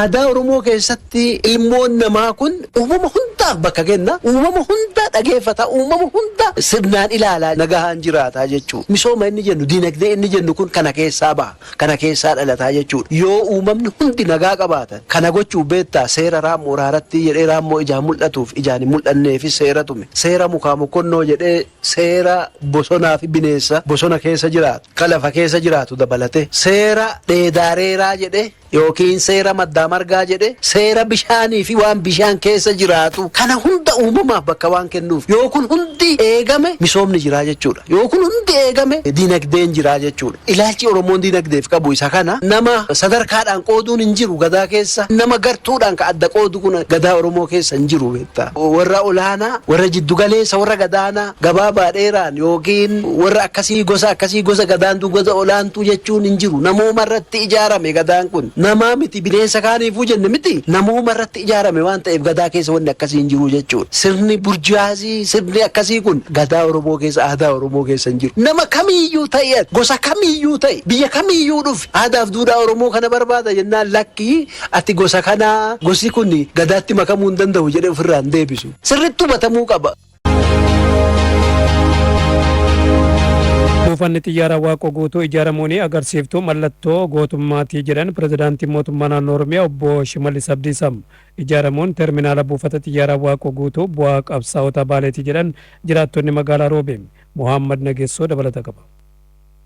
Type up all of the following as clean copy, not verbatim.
Aadaa Oromoo keessatti ilmoon namaa kun uumama hundaaf bakka kenna. Uumama hunda dhageeffata. Uumama hunda sirnaan ilaalaa nagahaan jiraataa jechuudha. Misooma inni jennu, diinagdee inni jennu kun kana keessaa baha. Kana keessaa dhalataa jechuudha. Yoo uumamni hundi nagaa qabaatan kana gochuu beektaa seera raammoo raaratti jedhee raammoo ijaan mul'atuuf ijaan hin mul'anneefis seera tume. Seera mukaa mokkonnoo jedhee seera bosonaa fi bineensa bosona keessa jiraatu, ka lafa keessa jiraatu dabalate. Seera dheedaareeraa jedhee yookiin seera maddaa margaa jedhee seera bishaanii fi waan bishaan keessa jiraatu kana hunda uumamaaf bakka waan kennuuf yoo kun hundi eegame misoomni jiraa jechuudha. Yoo kun hundi eegame diinagdeen jiraa jechuudha. Ilaalchi Oromoon diinagdeef qabu isa kana. Nama sadarkaadhaan qooduun hin jiru gadaa keessa. Nama gartuudhaan ka adda qoodu kun gadaa Oromoo keessa hin jiru beektaa. Warra olaanaa, warra jiddugaleessa, warra gadaanaa, gabaabaa dheeraan yookiin warra akkasii gosa akkasii gosa gadaantuu gosa olaantuu jechuun hin jiru. Namooma irratti ijaarame gadaan kun. Namaa miti bineensa kaaniifuu jenne miti namooma irratti ijaarame waan ta'eef gadaa keessa wanni akkasii hin jiru jechuudha. Sirni burjaazii sirni akkasii kun gadaa Oromoo keessa aadaa Oromoo keessa hin jiru. Nama kamiiyyuu ta'i ati gosa kamiiyyuu ta'i biyya kamiiyyuu dhufi aadaaf duudhaa Oromoo kana barbaada jennaan lakkii ati gosa kanaa gosi kun gadaatti makamuu hin danda'u jedhee ofirraa hin deebisu. Sirriitti hubatamuu qaba. Buufanni Xiyyaaraa Waaqoo Guutuu ijaaramuun agarsiiftuu mallattoo gootummaati jedhan Pirezidaantiin Mootummaa Naannoo Oromiyaa Obbo Shimallis Abdiisaa. Ijaaramuun Terminaala Buufata Xiyyaaraa Waaqoo Guutuu bu'aa qabsaa'ota Baaleeti jedhan jiraattonni magaalaa Roobee. Mohaammad Nageessoo dabalata qaba.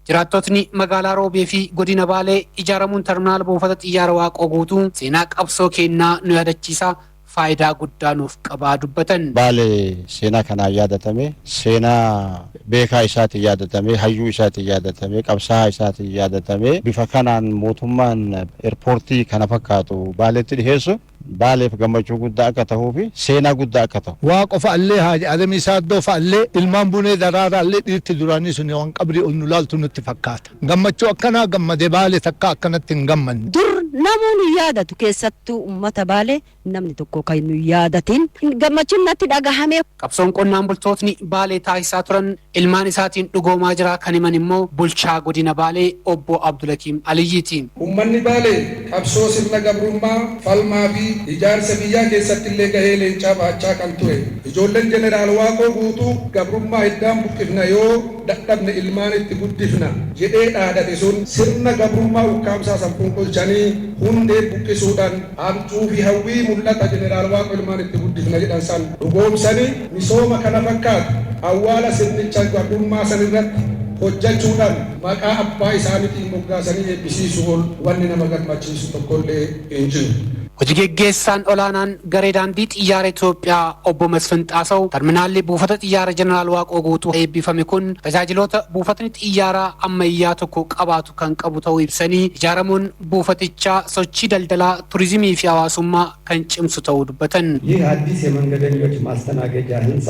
Jiraattotni magaalaa Roobee fi godina Baalee ijaaramuun Terminaala Buufata Xiyyaara Waaqoo Guutuu seenaa qabsoo keennaa nu yaadachiisa, faayidaa guddaa nuuf qabaa dubbatan. Baale seenaa kanaan yaadatame, seenaa beekaa isaatiin yaadatame, hayyuu isaatiin yaadatame, qabsaa'aa isaatiin yaadatame, bifa kanaan mootummaan eerpoortii kana fakkaatu Baaletti dhiheessu Baaleef gammachuu guddaa akka tahuufi seenaa guddaa akka tahu. Waaqo fa'allee, Haaji Adamii Saaddoo fa'allee, ilmaan Bunee Daraaraallee dhiirti duraanii suni waan qabrii ol nu laaltu nutti fakkaata. Gammachuu akkanaa gammade Baale takkaa akkanatti hin gammanne. Dur namuu nu yaadatu keessattuu ummata Baalee namni tokko kan nu yaadatin gammachuun natti dhagahame. Qabsoon qonnaan bultootni Baalee taasisaa turan ilmaan isaatiin dhugoomaa jira kan himan immoo bulchaa godina Baalee obbo Abdulhakiim Aliyyiiti. Ummanni Baalee qabsoo sirna gabrummaa falmaa fi ijaarsa biyyaa keessattillee gahee leencaa bahachaa kan ture. Ijoollen Jeneraal Waaqoo Guutuu gabrummaa hiddaan buqqifna yoo dadhabne ilmaan itti guddifna jedhee dhaadate sun sirna gabrummaa ukkaamsaa san fonqolchanii hundeen buqqisuudhan abjuu fi hawwii mul'ata Jeneraal Waaqoo ilmaan itti guddifna jedhan san dhugoomsanii misooma kana fakkaatu awwaala sirnicha gabrummaa san irratti hojjachuudhan maqaa abbaa isaanitiin moggaasanii eebbisiisuu ol wanni nama gammachiisu tokkollee hin jiru. Hoji geggeessaan olaanaan Garee Daandii Xiyyaara Itoophiyaa Obbo Masfin Xaasaw terminaalli buufata xiyyaara Jeneraal Waaqoo Guutuu eebbifame kun tajaajiloota buufatni xiyyaaraa ammayyaa tokko qabaatu kan qabu ta'uu ibsanii, ijaaramuun buufatichaa sochii daldalaa, turizimii fi hawaasummaa kan cimsu ta'uu dubbatan. ይህ አዲስ የመንገደኞች ማስተናገጃ ህንፃ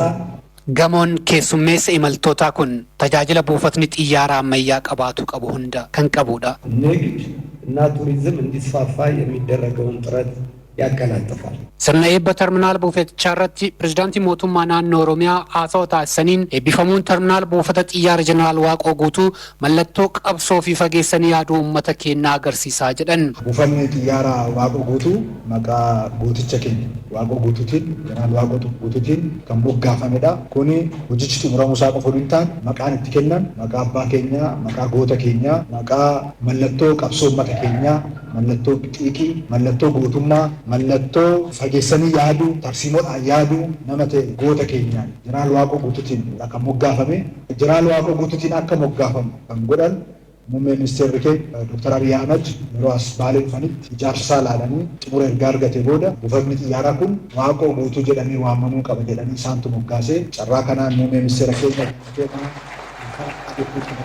Gamoon keessummeessa imaltootaa kun tajaajila buufatni xiyyaaraa ammayyaa qabaatu qabu hunda kan qabuudha. ንግድ እና ቱሪዝም እንዲስፋፋ የሚደረገውን ጥረት ያቀላጥፋል። Sirna eebba terminaala buufatichaa irratti Pirezidaantiin Mootummaa Naannoo Oromiyaa haasawa taasisaniin eebbifamuun terminaala buufata xiyyaara Jeneraal Waaqoo Guutuu mallattoo qabsoo fi fageessanii yaaduu uummata keennaa agarsiisa jedhan. Buufanni xiyyaara Waaqoo Guutuu maqaa gooticha keenya Waaqoo Guutuutiin, Jeneraal Waaqoo Guutuutiin kan moggaafamedha. Kuni hojichi xumuramuu isaa qofa oduu hin taane maqaan itti kennan maqaa abbaa keenyaa, maqaa goota keenyaa, maqaa mallattoo qabsoo uummata keenyaa, mallattoo xiiqii, mallattoo gootummaa, mallattoo fageessanii yaaduu, tarsiimoodhaan yaaduu nama ta'e goota keenyaan Jeneraal Waaqoo Guutuutiin kan moggaafame. Jeneraal Waaqoo Guutuutiin akka moggaafamu kan godhan muummee ministeerri keenya Dooktar Abiy Ahmed yeroo as Baalee dhufanitti ijaarsa isaa ilaalanii xumura erga argate booda buufatni xiyyaaraa kun Waaqoo Guutuu jedhamee waamamuu qaba jedhanii isaantu moggaasee carraa kanaan muummee ministeera keenya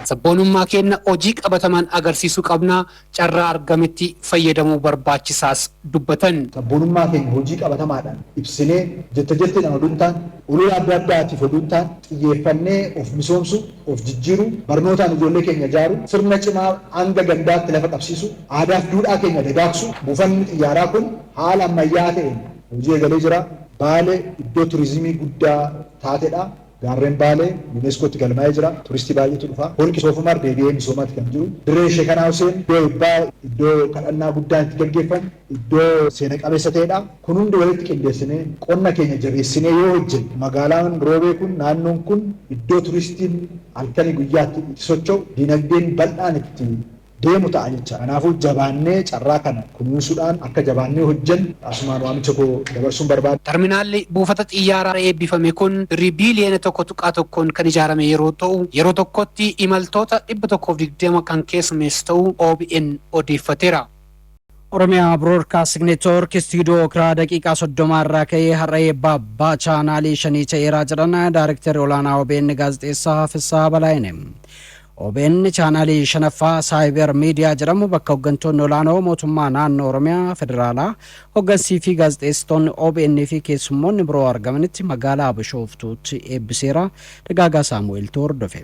Sabboonummaa keenna hojii qabatamaan agarsiisuu qabna, carraa argametti fayyadamuu barbaachisaas dubbatan. Sabboonummaa keenya hojii qabatamaadhaan ibsinee jette jetteedhaan oduu hin taane, olola adda addaatiif oduu hin taane, xiyyeeffannee of misoomsuu, of jijjiiruu, barnootaan ijoollee keenya ijaaruu, sirna cimaa hanga gandaatti lafa qabsiisuu, aadaaf duudhaa keenya dagaagsuu, buufanni xiyyaaraa kun haala ammayyaa ta'een hojii eegalee jira. Baale iddoo turizimii guddaa taatedha. Gaarreen Baalee UNESCOtti galmaa'ee jira. Turistii baay'eetu dhufa. Holqi Soofumar deebi'ee misoomaatti kan jiru. Dirree Sheekanaa Huseen iddoo eebbaa, iddoo kadhannaa guddaan itti gaggeeffamu, iddoo seena qabeessa ta'edha. Kun hundi walitti qindeessinee qonna keenya jabeessinee yoo hojjenne, magaalaan Roobee kun, naannoon kun iddoo turistiin halkanii guyyaatti itti socho'u, dinagdeen bal'aan itti deemu ta'a jecha. Kanaafuu jabaannee carraa kana kunuunsuudhaan akka jabaannee hojjennu asumaan waamicha koo dabarsuun barbaada. Terminaalli buufata xiyyaaraa eebbifame kun birrii biiliyoona 1.1n kan ijaarame yeroo ta'u, yeroo tokkotti imaltoota 120 kan keessummeessu ta'uu OBN odeeffateera. Oromiyaa Broadcasting Network istiidiyoo kiraa daqiiqaa 30 irraa ka'ee har'a eebba abbaa chaanaalii shanii ta'eeraa jedhan Daarektarri olaanaa OBN Gaazexeessaa Fissaa Balaayine. OBN chaanaalii shanaffaa Cyber Media jedhamu bakka hooggantoonni olaanoo mootummaa naannoo Oromiyaa, federaalaa, hooggansii fi gaazexeessitoonni OBN fi keessummoonni biroo argamanitti magaalaa Bishooftuutti eebbiseera. Dagaagaa Saamu'eeltu hordofe.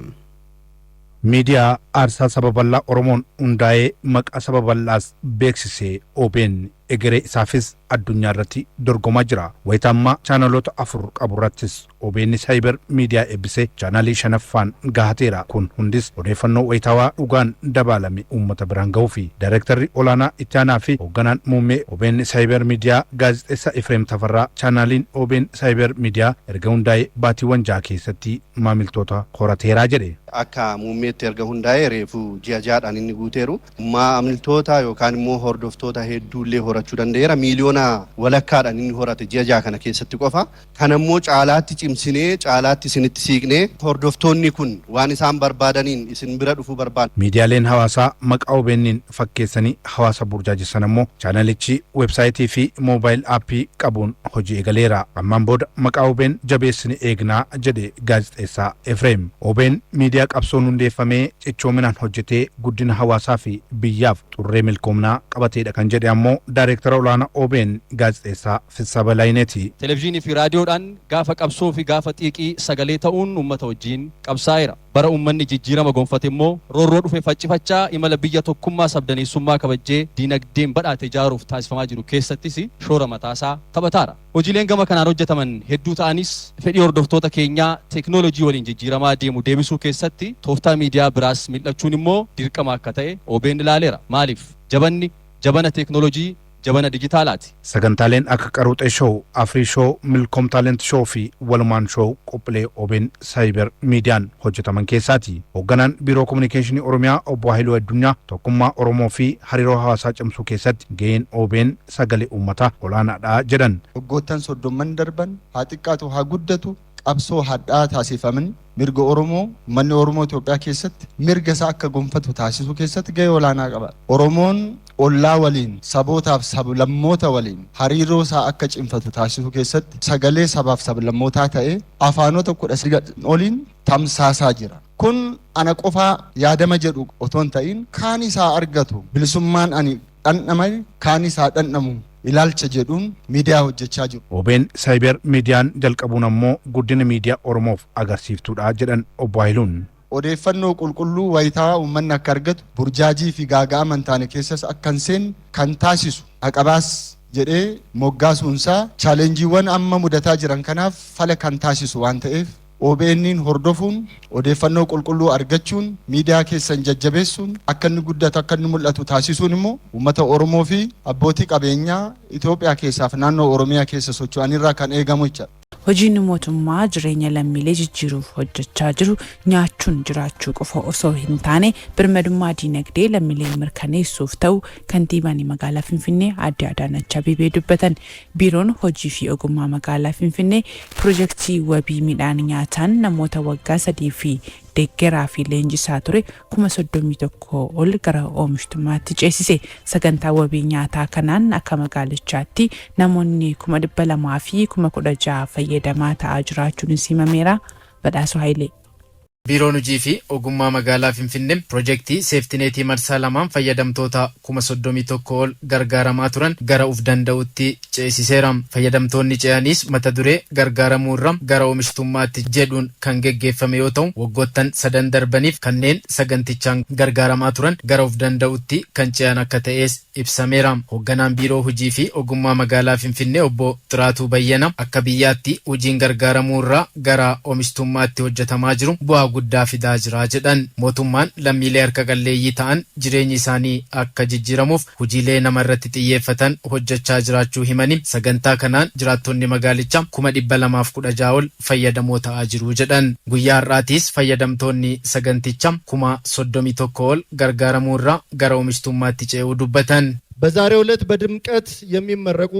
Miidiyaa aarsaa saba bal'aa Oromoon hundaa'ee maqaa saba bal'aas beeksisee OBN egeree isaafis addunyaa irratti dorgomaa jira. Wayita ammaa chaanaloota afur qabu irrattis OBN Cyber Media eebbisee chaanaalii shanaffaan gahateera. Kun hundis odeeffannoo wayitaawaa dhugaan dabaalame uummata biraan gahuufi. Daayirektarri olaanaa itti aanaa fi hoogganaan muummee OBN Cyber Media Gaazexeessaa Ifreem Tafarraa chaanaaliin OBN Cyber Media erga hundaa'ee baatiiwwan 6 keessatti maamiltoota horateeraa jedhe. Akka muummeetti erga hundaa'ee reefu ji'a 6dhaan inni guuteeru. Maamiltoota yookaan immoo hordoftoota hedduullee horachuu danda'eera. Miiliyoona walakkaadhaan inni horate ji'a 6 kana keessatti qofa. Kanammoo caalaatti cimsinee, caalaatti isinitti siiqnee, hordoftoonni kun waan isaan barbaadaniin isin bira dhufuu barbaadu. Miidiyaaleen hawaasaa maqaa OBN'n fakkeessanii hawaasa burjaajessan ammoo chaanalichi weebsaayitii fi mobile app qabuun hojii eegaleera. Ammaan booda maqaa OBN jabeessine eegnaa jedhe gaazexeessaa Efreem. OBN miidiyaa qabsoon hundeeffamee cichoominaan hojjetee guddina hawaasaa fi biyyaaf xurree milkoomnaa qabateedha kan jedhe ammoo daayireektara olaanaa OBN gaazexeessaa Fissaa Balaayineeti. Televezyiinii fi raadiyoodhaan gaafa qabsoo fi gaafa xiiqii sagalee ta'uun uummata wajjin qabsaa'eera. Bara uummanni jijjiirama gonfate immoo roorroo dhufe faccifachaa imala biyya tokkummaa sabdaneessummaa kabajjee diinagdeen badhaate ijaaruuf taasifamaa jiru keessattis shoora mataasaa taphataara. Hojiileen gama kanaan hojjetaman hedduu ta'anis, fedhii hordoftoota keenyaa teeknoolojii waliin jijjiiramaa deemu deebisuu keessatti tooftaa miidiyaa biraas mil'achuun immoo dirqama akka ta'e OBN ilaaleera. Maaliif? Jabanni jabana teeknoolojii, jabana dijitaalaati. Sagantaaleen akka Qaruuxee Show, Afrii Show, Milkoom Talent Show fi Walumaan Show qophiilee OBN Cyber Mediaan hojjetaman keessaati. Hoogganaan Biiroo Kominikeeshinii Oromiyaa Obbo Haayiluu Addunyaa tokkummaa Oromoo fi hariiroo hawaasaa cimsuu keessatti gaheen OBN sagalee uummataa olaanaadha jedhan. Waggoottan 30n darban, haa xiqqaatu haa guddatu, qabsoo hadhaa taasifaman mirga Oromoo, uummanni Oromoo Itoophiyaa keessatti mirga isaa akka gonfatu taasisuu keessatti gahee olaanaa qaba. Oromoon ollaa waliin, sabootaaf sablammoota waliin hariiroo isaa akka cimfatu taasisuu keessatti sagalee sabaaf sablammootaa ta'ee afaanota 13 oliin tamsaasaa jira. Kun ana qofaa yaadama jedhu otoo hin ta'in, kaan isaa argatu, bilisummaan ani dhandhame kaan isaa dhandhamu ilaalcha jedhuun miidiyaa hojjechaa jiru. OBN Cyber Mediaan jalqabuun ammoo guddina miidiyaa Oromoof agarsiiftuudha jedhan Obbo Haayiluun. Odeeffannoo qulqulluu wayitaawaa uummanni akka argatu, burjaajii fi gaaga'ama hin taane keessas akka hin seenne kan taasisu haqabaas jedhee moggaasuunsaa challengeiiwwan amma mudataa jiran kanaaf fala kan taasisu waan ta'eef, OBN'n hordofuun, odeeffannoo qulqulluu argachuun, miidiyaa keessan jajjabeessuun, akka inni guddatu, akka inni mul'atu taasisuun immoo uummata Oromoo fi abbootii qabeenyaa Itoophiyaa keessaaf naannoo Oromiyaa keessa socho'anirraa kan eegamu jechaadha. Hojiin mootummaa jireenya lammiilee jijjiiruuf hojjechaa jiru nyaachuun jiraachuu qofa osoo hin taane birmadummaa diinagdee lammiilee mirkaneessuuf ta'u kantiibaan magaalaa Finfinnee Aadde Adaanach Abeebee dubbatan. Biiroon hojii fi ogummaa magaalaa Finfinnee pirojektii wabii midhaan nyaataan namoota waggaa 3 fi deeggaraa fi leenjisaa ture 31,000 ol gara oomishtummaatti ceesise. Sagantaa wabii nyaataa kanaan akka magaalichaatti namoonni 216,000 fayyadamaa ta'aa jiraachuunis himameera. Badhaasoo Hayilee. Biiroon Hojii fi Ogummaa Magaalaa Finfinnee piroojeektii seeftineetii marsaa lamaan fayyadamtoota 31,000 ol gargaaramaa turan gara uf danda'utti ceesiseera. Fayyadamtoonni ce'anis mata duree gargaaramuu irra gara oomishtummaatti jedhuun kan geggeeffame yoo ta'u, waggoottan sadan darbaniif kanneen sagantichaan gargaaramaa turan gara uf danda'utti kan ce'an akka ta'es ibsameera. Hoogganaan Biiroo Hojii fi Ogummaa Magaalaa Finfinnee Obbo Xiraatuu Bayyana akka biyyaatti hojiin gargaaramuu irraa gara oomishtummaatti hojjetamaa jiru bu'aa guddaa fidaa jira jedhan. Mootummaan lammiilee harka qalleeyyii ta'an jireenyi isaanii akka jijjiiramuuf hojiilee nama irratti xiyyeeffatan hojjechaa jiraachuu himanii, sagantaa kanaan jiraattonni magaalichaa 216,000 ol fayyadamoo ta'aa jiru jedhan. Guyyaa har'aatiis fayyadamtoonni sagantichaa 31,000 ol gargaaramuu irraa gara oomishtummaatti ce'uu dubbatan. በዛሬው ዕለት በድምቀት የሚመረቁ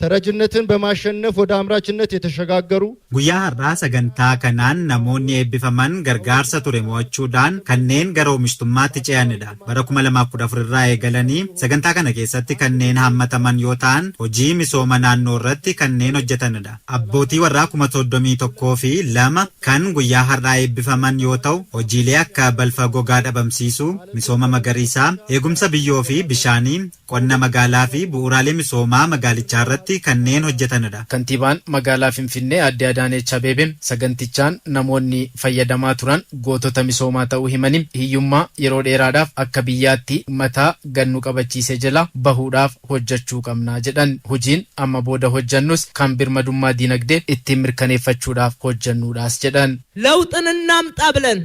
ተረጅነትን በማሸነፍ ወደ አምራችነት የተሸጋገሩ Guyyaa har'aa sagantaa kanaan namoonni eebbifaman gargaarsa ture mo'achuudhaan kanneen gara oomishtummaatti ce'anidha. Bara 2014 irraa eegalanii sagantaa kana keessatti kanneen hammataman yoo ta'an, hojii misooma naannoo irratti kanneen hojjetanidha. Abbootii warraa 31,002 kan guyyaa har'aa eebbifaman yoo ta'u, hojiilee akka balfa gogaa dhabamsiisuu, misooma magariisaa, eegumsa biyyoo fi bishaanii, qonna magaalaa fi bu'uuraalee misoomaa magaalichaa irratti kanneen hojjetanidha. Kantiibaan magaalaa Finfinnee Aadde Adaanech Abeebee sagantichaan namoonni fayyadamaa turan gootota misoomaa ta'uu himanii, hiyyummaa yeroo dheeraadhaaf akka biyyaatti mataa gannu qabachiise jala bahuudhaaf hojjechuu qabnaa jedhan. Hojiin amma booda hojjannus kan birmadummaa diinagdee ittiin mirkaneeffachuudhaaf hojjannuudhaas jedhan. ለውጥን እናምጣ ብለን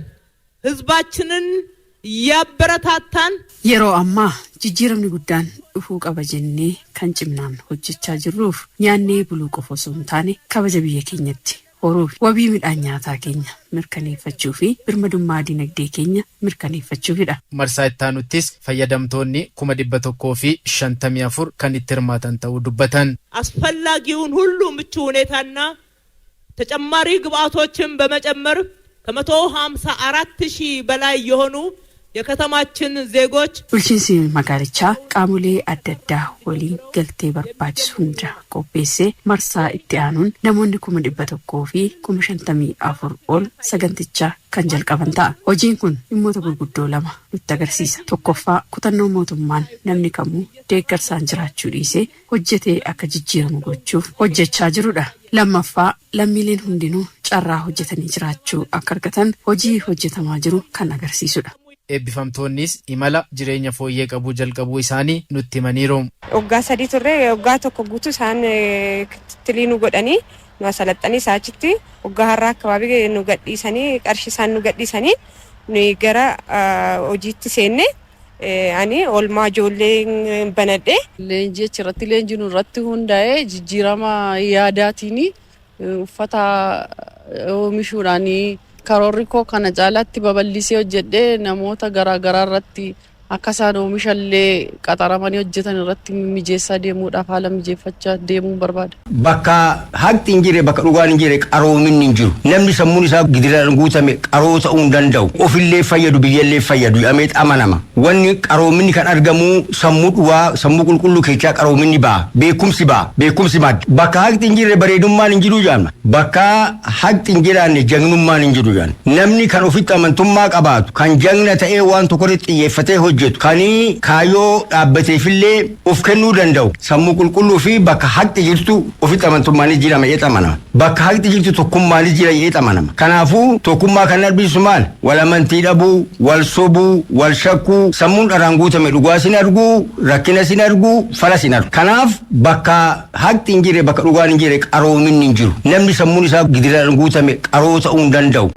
ህዝባችንን እያበረታታን Yeroo ammaa jijjiiramni guddaan dhufuu qaba jennee kan cimnaan hojjechaa jirruuf nyaannee buluu qofa osoo hin taane, kabaja biyya keenyatti horuu, wabii midhaan nyaataa keenya mirkaneeffachuu fi birmadummaa dinagdee keenya mirkaneeffachuufidha. Marsaa ittaanuttis fayyadamtoonni 154,000 kan itti hirmaatan ta'uu dubbatan. አስፈላጊውን ሁሉ ምቹ ሁኔታና ተጨማሪ ግብአቶችን በመጨመር ከ154,000 በላይ የሆኑ የከተማችን ዜጎች Bulchiinsi magaalichaa qaamolee adda addaa waliin galtee barbaachisu hunda qopheessee marsaa itti aanuun namoonni 154,000 ol sagantichaa kan jalqaban ta'a. Hojiin kun dhimmoota gurguddoo lama nutti agarsiisa. Tokkoffaa, kutannoo mootummaan namni kamuu deeggarsaan jiraachuu dhiisee hojjetee akka jijjiiramu gochuuf hojjechaa jirudha. Lammaffaa, lammiileen hundinuu carraa hojjetanii jiraachuu akka argatan hojii hojjetamaa jiru kan agarsiisudha. Eebbifamtoonnis imala jireenya fooyyee qabuu jalqabuu isaanii nutti himaniiru. Waggaa 3 turre. Waggaa tokko guutuu isaan kittilii nu godhanii nu asalaxanii, isaa achitti waggaa har'aa akkabaabii nu gadhiisanii, qarshii isaan nu gadhiisanii nuyi gara hojiitti seenne. Ani oolmaa ijoollee banadhe. Leenjii achirratti leenjiin irratti hundaa'ee jijjiirama yaadaatiin uffata oomishuudhaan karoorri koo kana caalaatti babal'isee hojjedhee namoota garaagaraa irratti akka isaan oomishallee qaxaramanii hojjetan irratti mijeessaa deemuudhaaf haala mijeeffachaa deemuun barbaada. Bakka haqni hin jirre, bakka dhugaan hin jirre, qaroominni hin jiru. Namni sammuun isaa gidiraan guutame qaroo ta'uu hin danda'u. Ofillee fayyadu, biyyallee fayyadu jedhamee amanama. Wanni qaroominni kan argamu sammuu dhugaa, sammuu qulqulluu keessaa qaroominni ba'a. Beekumsi ba'a. Beekumsi madda. Bakka haqni hin jirre bareedummaan hin jiru jedhama. Bakka haqni hin jiraanne jagnummaan hin jiru jedhama. Namni kan ofitti amantummaa qabaatu, kan jagna ta'ee waan tokkorratti xiyyeeffatee hojjetu, kan kaayyoo dhaabbateefillee of kennuu danda'u, sammuu qulqulluu fi bakka haqni jirtu ofitti amantummaanis jira jedhee amanama. Bakka haqni jirtu tokkummaanis jira jedhee amanama. Kanaafuu tokkummaa kan dhabbisu maal? Wal amantii dhabuu, wal sobuu, wal shakkuu, sammuun dharaan guutame dhugaa sin arguu, rakkina sin arguu, fala sin argu. Kanaaf bakka haqni hin jirre, bakka dhugaan hin jirre, qaroominni hin jiru. Namni sammuun isaa gidiraan guutame qaroo ta'uu hin danda'u.